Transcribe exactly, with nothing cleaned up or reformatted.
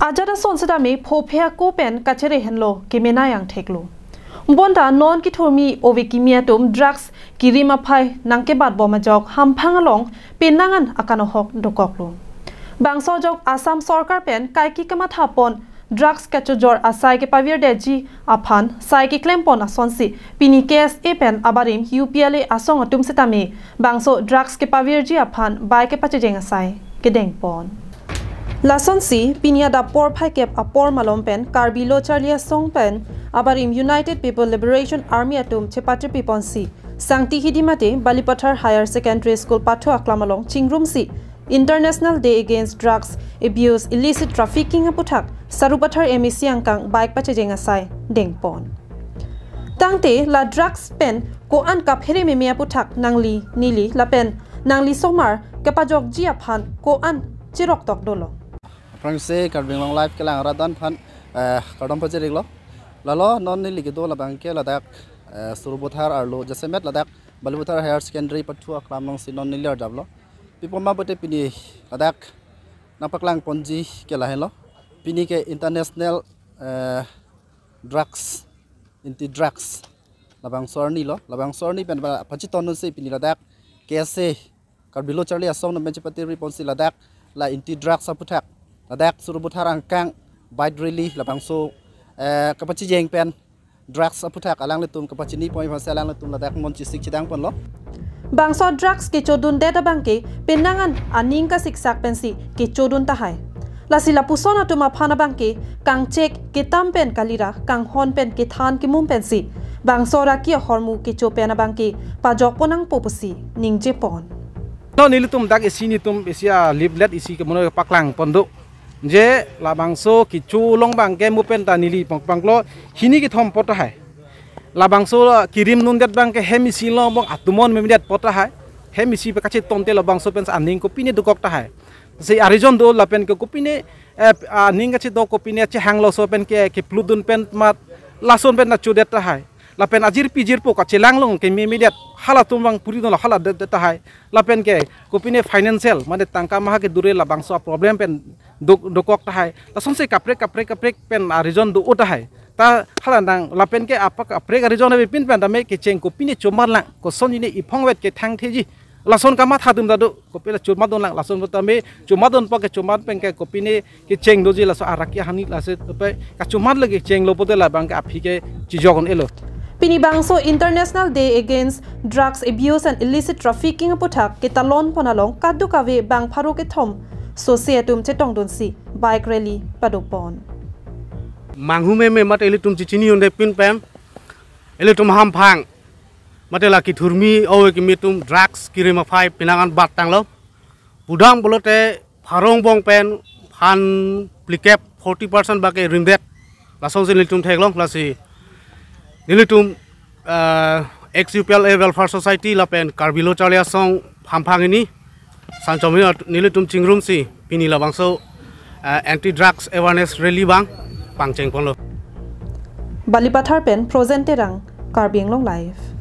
Ajat ason sitame phophe ako pen kachere henlo kemenei angthek lo. Bonta non kithurmi ove kimi atum drugs kirim aphai nangkebat bom ajok hamphang along penang an akanohok dokok lo. Bangso ajok Assam sorkar pen kaike kamatha pon drugs kachojor asai kepavirdetji aphan sai keklem pon asonsi pini K S A pen abarim U P L A asong atum sitame bangso drugs kepavirji aphan bai kepachejeng asai kedeng pon. Lasonsi pini adap porphai kep apor malom pen Karbi Lo Charli Asong pen abarim United People Liberation Army atum chepatirpi ponsi Sangti Hidi mate Balipathar Higher Secondary School pathu aklam along chingrumsi International Day Against Drugs Abuse Illicit Trafficking aputhak Sarupathar M A C angkang bike pachejeng asai deng pon. Tangte la drugs pen ko-an kaphere meme aputhak nangli neli lapen nangli somar kepajokji aphan ko-an chiroktok dolo. Aphrangsi Karbi Anglong Live kelang arat aphan, eh, kardom pajir-iklo. Lalo non neli kedo labang ke ladak, eh, Sarupathar arlo jasemet ladak Balipathar Higher Secondary pathu aklam alongsi non neli arjaplo. Pi apot ma pulote pini ladak nangpaklang ponji ke lahenlo. Pini ke International, eh, Drugs, Anti Drugs labangso arni lo. Labangso arni pen ba pachiton dunsi pini ladak K S A Karbi Lo Charli Asong atum pen chepatirpi ponsi ladak la anti drugs aputhak ladak Sarupathar angkang bike rally labangso, eh, kapachejeng pen drugs aputhak alanglitum kapachini pon aphansi alanglitum ladak monchi sik chedang ponlo. Bangso drugs kechodundet abangke penang an aning kasiksak pensi kechodun tahai. Lasi lapuson atum aphan abangke kangchek ketam pen kalira kanghon pen kethan kemum pensi bangso raki ahormu kecho pen abangke pajok pon nangpo pusi ningje pon. Non nelitum dak isi nelitum isi a leaflet isi ke mono paklang pon do. Je labangso kecho along abangke mo pen ta neli pangpanglo hini kethom apot tahai. Labangso kirim dundet abangke hem isi along bong atumon memedet apot tahai. Hem isi pe kachetonte labangso pen aning kopine dokok tahai. Si a-reason do lapen ke kopine, eh, aning kachedo kopine chehanglo laso pen ke, keplut dun pen mat lason pen nachodet tahai. Lapen ajirpi jirpo kachelang along ke memedet halatum abang puri dolo hala det, det tahai. Lapen ke kopine financial mane tangka maha kedure labangso problem pen dok, dokok tahai. Lasonsi kaprek kaprek kaprek pen a-reason do-o tahai. Ta hala nang lapen ke apa kaprek a-reason avepin pen tame kecheng kopine chomat lang kosonjine iphongvet kethangtheji. Lason kamatha atum ta do, kopine chomat dun lang lason tame chomat dunpo ke chomat pen ke kopine kecheng doji laso araki ahani laso pe kachomat lagi chenglo pulote labang ke aphi ke chijok un-elo. Pini bangso International Day Against Drugs Abuse and Illicit Trafficking aputhak ketalon pon along kadokave bang pharo kethom sose atum chetongdunsi bike rally pado pon. Manghu meme mate ilitum chichini un'e pin pen ilitum hamphang mate la kithurmi ove kimi atum drugs kirim aphai penang an bat tanglo. Pudam pulote pharo angbong pen phan phlikep forty percent abangke rimdet. Lasonsi nelitum theklong lasi nelitum, eh, ex U P L A Welfare Society lapen Karbi Lo Charli Asong hamphang hini sanchom hini nelitum chingrumsi pini labangso, eh, anti drugs awareness rally abang pangcheng ponlo. Balipathar pen Projen Terang, Karbi Anglong Live.